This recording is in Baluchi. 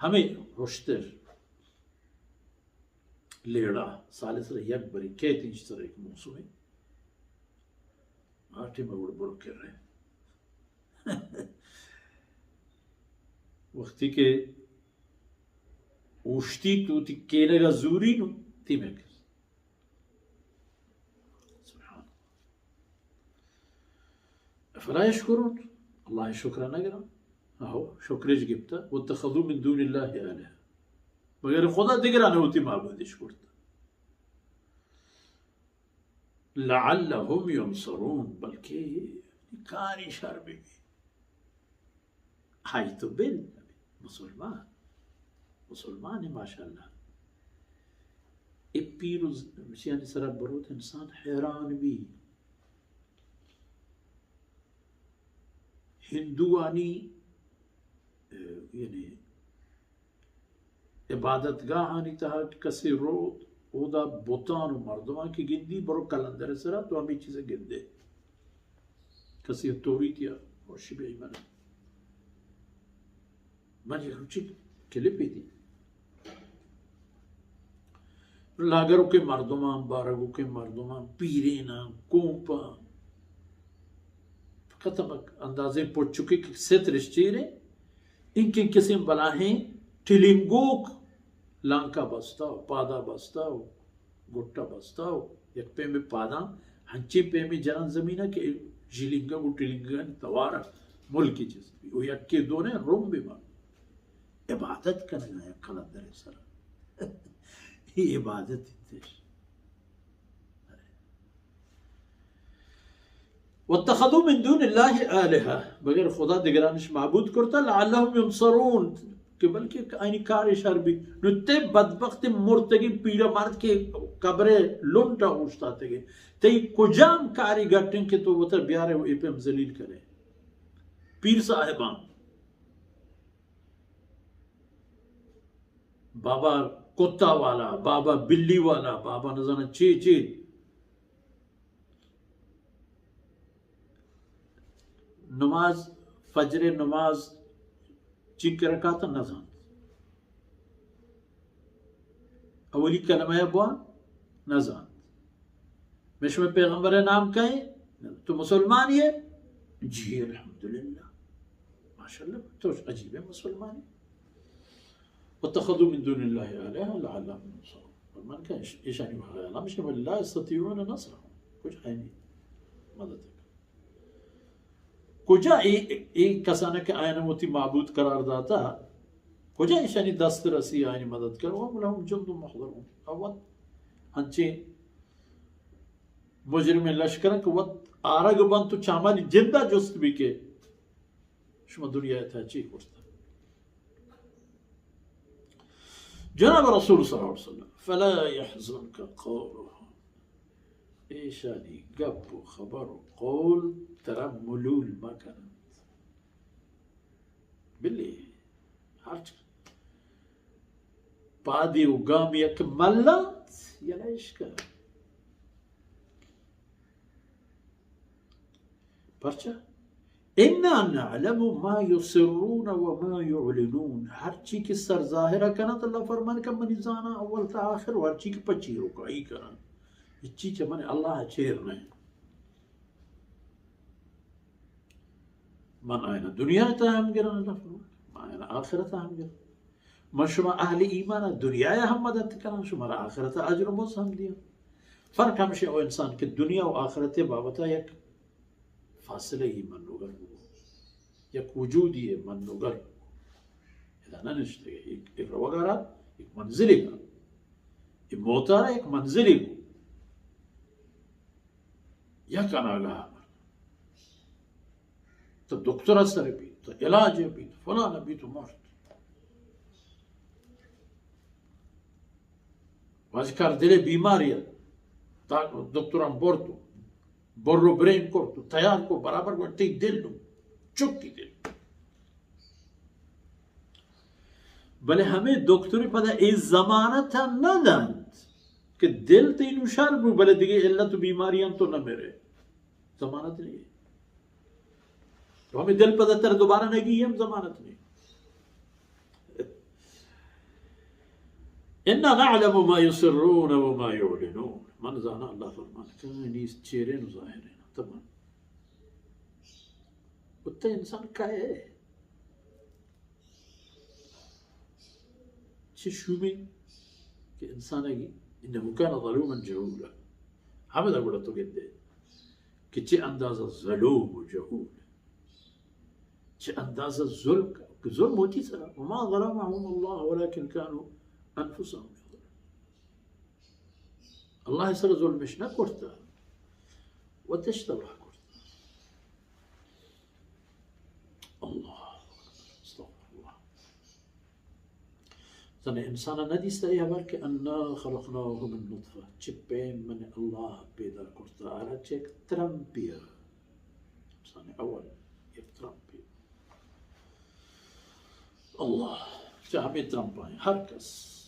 ہمے ہشتر لیڑا سال سر یک بری کیت انچ سر ایک موسم ہے۔ آٹی مگوڑ برو کر رہے۔ وقتی کہ اوشتی تو تی کینگا زوری نو، تی میں کر۔ سبحان اللہ۔ افلا یشکرون، اللہ شکر نہ گرا۔ آہو، شکرش گپتا۔ واتخذوا من دون اللہ آلہة، بغیر خدا دگران ہوتی معبودش کرتا۔ لعلهم ینصرون، بلکہ کاری شر بی بی۔ ہائی تو بل مسلمان، مسلمان ہے ماشاءاللہ۔ اے پیر و ز-، یعنی سرا بروت انسان حیران بی۔ ہندوانی، اے، یعنی عبادتگاہانی تہا کسے روت، اودا بتان و مردمان کہ گندی، برو کلندر سرا تو ہمے چیز گندے۔ کسے توریت یا، اور شبہ من، من یک روچی کلپے دی۔ لاگروکیں مردمان، بارگوکیں مردمان، پیریناں، کومپاں، فقط ہمک اندازیں پچکے کہ سترش چیرے، انکہ کسیں بلاہیں ٹلنگوک لانکا بستا و پادا بستا و گٹا بستا و یک پیمے پاداں ہنچیں پیمے جنان زمینا کہ جلینگا گو ٹلنگانی توارا ملکی چست بی۔ و یکے دونے رم بی مردم عبادت کنگا یک کلندر سرا۔ اے عبادت انتش۔ واتخذوا من دون اللہ آلہة، بغیر خدا دگرانش معبود کرتا، لعلهم ینصرون، کہ بلکہ آنی کار شر بی۔ نو تے بدبخت مرتگیں پیرا مرد کہ قبر لنٹا اوشتاتگے، تئی کجام کاری گٹن کہ تو وتا بیارے و اے پیم ذلیل کرے؟ پیر صاحبان، بابا کتا والا، بابا بلی والا، بابا نزاناں چے چے۔ نماز، فجر نماز چنکہ رکعت نہ زانت۔ اولی کلمہ بوا نہ زانت۔ میں شمئے پیغمبر نام کئے؟ تو مسلمانی ہے؟ جی الحمدللہ۔ ماشاءاللہ، تو عجیب ہے مسلمانی۔ واتخذوا من دون اللہ آلہة لعلهم ینصرون۔ فرمان کہ ایش-، ایشانی خیال ہمیش، بل لا یستطیعون نصرهم، کجا آیانی مدد کن؟ کجا اے، اے کسانا کہ آیانا وتی معبود قرار داتا، کجا ایشانی دست رسی آیانی مدد کن؟ وهم لهم جند محضرون۔ او وت ہنچیں مجرمیں لشکرن کہ وت آرگ بنت و چہ ہمانی جندا جست بی کہ شما دنیا تہا چی کرتا؟ جناب رسول صلی اللہ علیہ وسلم، فلا يحزنك قولهم، ایشانی گپ و خبر و قول ترا ملول مکننت۔ بلے ہرچ پادے و گامے یک ملنت، یلہ اشکن۔ پرچا؟ انا نعلم ما يسرون وما يعلنون۔ ہرچی کہ سر ظاہر کننت، اللہ فرمان کہ منی زانا اول تا آخر، و ہرچی کہ پچی رکائی کننت، ہچی چہ من اللہ چیر نہیں۔ من آیانا دنیا تا ہم گرن، اللہ فرمان، من آیانا آخرت ہم گرن۔ من شما اہل ایمان دنیا ہم مدد کنن، شما را آخرت اجر و مزد ہم دیاں۔ فرق ہمشہ او انسان کہ دنیا و آخرت بابتا یک فاصلہ ہی من نگر بو، یک وجودی من نگر بو۔ ادا نہ نشتگے، ایک، ایک روگارا، ایک منزلے گا۔ ایک موتارا، ایک منزلے گو۔ یک اناگاہ مر۔ تو دکتر سر بیت، تو علاج بیت، فلان بیت، تو مشت۔ واجہ کار دل بیماری ہے۔ تا دکتران برتو، برو برین کرتو، تیار کو، برابر کو، تی دل نو، چکی دل۔ بلے ہمے دکتر پدا اے ضمانت نہ دنت کہ دل تئی نو شر بو، بلے دگہ علت و بیماری ہم تو نہ مرے۔ ضمانت نہیں۔ تو ہمے دل پدا تر دوبارہ نہ گی، ہم ضمانت نہیں۔ انا نعلم ما یسرون و ما یعلنون. من زاناں، اللہ فرمان، کہ آنی چیرین و ظاہرین. تمام. و تئی انسان کئے؟ چہ شومیں کہ انسان ءَ گی، انه کان ظلوما جهولا. ہمدا گڑا تو گندے کہ چہ اندازہ ظلوم و جہول، چہ اندازہ ظلم، کہ ظلم ہوتی سرا، وما ظلمهم الله ولكن كانوا انفسهم يظلمون. اللہ سر ظلمش نہ کرتا، وتش تباہ کرتا. اللہ اکبر، استغفر اللہ. زن انسان نہ دیستا یہ خبر کہ انا خلقناه من نطفه، چہ پیم من اللہ پیدا کرتا، آرا چہ یک ترمپی. انسان اول یک ترمپی. اللہ، چہ ہمیں ترمپائیں ہر کس